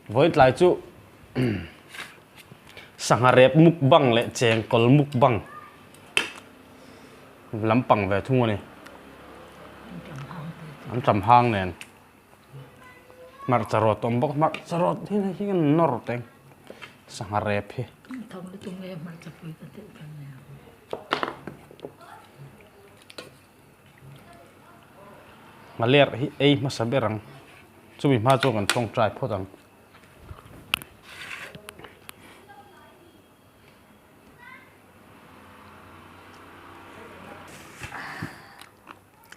Vawiin tlai chu sangha rep mukbang leh chengkawl mukbang lampang ve thung a ni. An tam hang nen hmarcha rawt awm bawk hmarcha rawt hi hei hi an nawr teng sangha rep hi. Nghaler hi ei hmasa ber ang chumi hma chuan kan tawngtai phawt ang.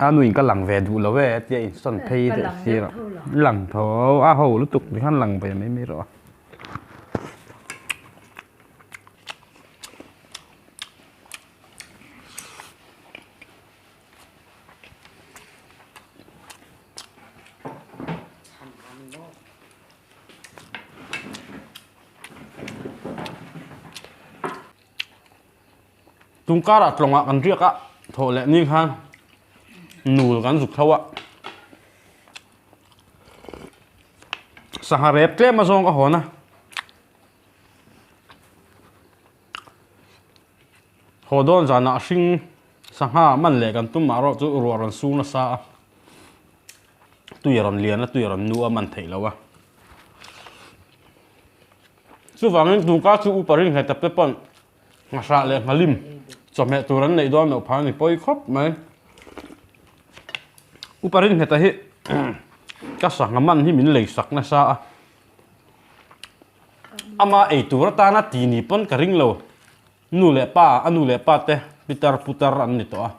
A nuin ka lang ve duh lo e tia insawn phei deuh sir a lang tho a ho lutuk tikhan lang ve mai mai rawh a. Tungkarah tlawngah kan riak a, thawh leh ni khan nul kan zuk tho a. Sangha rep tlem azawng ka hawn a. Haw dawn zanah hring sangha man leh kan tum mah erawh chu ruah rawn sur nasa a, tui a rawn lian a, tui a rawn nu a man theih loh a. Chuvangin tungka chu upa ring hle tak te pawn nghahrah leh nghalim chawhmeh tur an neih dawn loh phah a ni pawi khawp mai. Upa ring hleta hi ka sangha man hi min lei sak nasa a. Ama ei tur atana ti ni pawn ka ring lo. Nu leh pa, a nu leh pa te pitar putar an ni tawh a.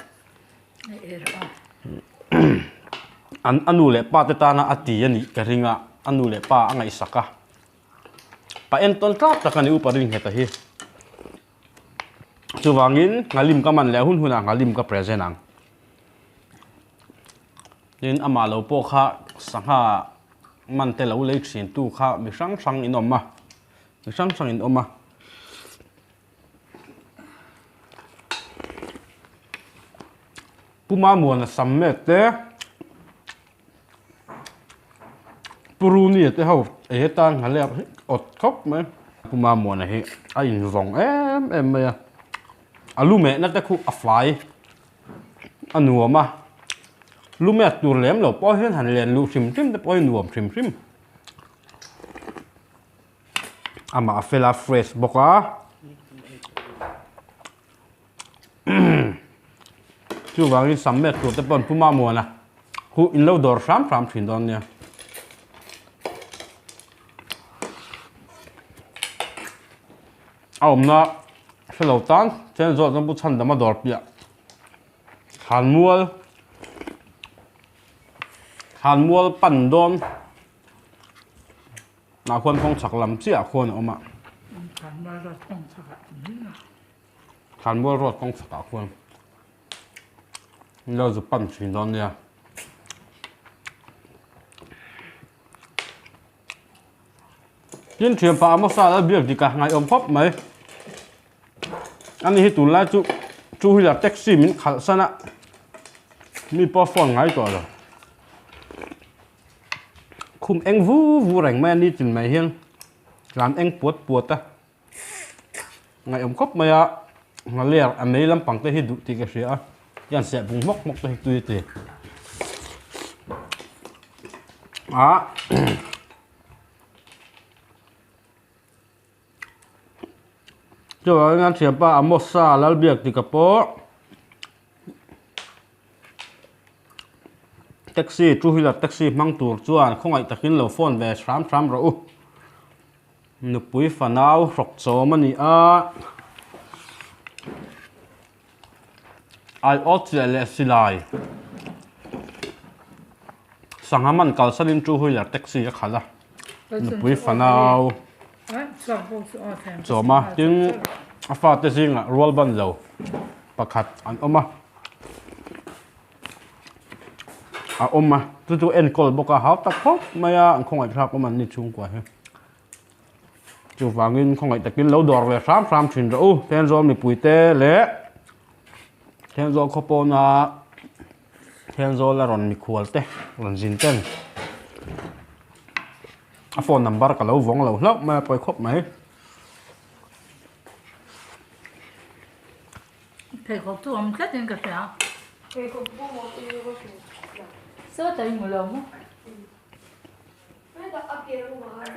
An a nu leh pa te tana a ti a nih ka ring a, a nu leh pa a ngaihsak a. Pa entawn tlak tak a ni Upa Ringheta hi. Chuvangin nghalim ka man leh hun hunah nghalim ka present ang. Tin amah lo pawh kha sangha man te lo lei thin tu kha mi hrang hrang in awm a, mi hrang hrang in awm a. Pu Mamuana sam mek te, Pu Runia te ho ei atan nghalek hi awt khawp mai. Pu Mamuana hi a invawng em em mai a, a lu mehna te khu a fai. A nuam a, lu mek tur lem lo pawh hian han len luh hrim hrim te pawh hi nuam hrim hrim. Amah a fel a fresh bawk a. Chuvangin sam mek tur te pawh an pum a muan a, huh in lo dawr hram hram thin dawn nia. A awmna hre lo tan chen zawt chuan Pu Chhandama dawr piah Thlanmual Thlanmual pan dawn ah khuan kawng chhak lam chiah ah khuan a awm a. Thlanmual road kawng chhak ah Thlanmual road kawng chhak ah khuan lo zu pan thin dawn nia. Tin thianpa Amosa lal biak dik a ngaihawm khawp mai. Ani hi tunlai chu two wheeler taxi min khalh san a, mi pawh phone ngai tawh lo. Khum eng vu vu reng mai a ni tin mai hian tlan eng puat puat a ngaihawm khawp mai a, nghaler a mei lampang te hi duh tih ka hria a, hian seh bung hmawk hmawk te hi tui a ti. Ah chuan an thianpa Amosa Lalbiak tika pawh taxi two wheeler taxi hmang tur chuan khawngaih takin lo phone ve hram hram rawh u nupui fanau hrawk chawm a ni a. Aiawt chiah leh silai sangha man kalsanin two wheeler taxi a khalh a, nupui fanau chawm a, tin a fate zingah rual ban lo pakhat an awm a, a awm a, chu chu enkawl bawk a hau tak khawp mai a, an khawngaihthlak awm an ni chhungkua hi. Chuvangin khawngaih takin lo dawr ve hram hram thin rawh u. Thenzawl mipuite leh Thenzawl khaw pawna Thenzawl a rawn mikhual te rawn zin ten. A phone number ka lo vawng lo hlauh mai a pawi khawp mai. Pheikhawk chu awm tlat in ka hria. Pheikhawk pawh maw i va hmu. Sawtah i hmu lo maw? Hetah a ke rawng ah.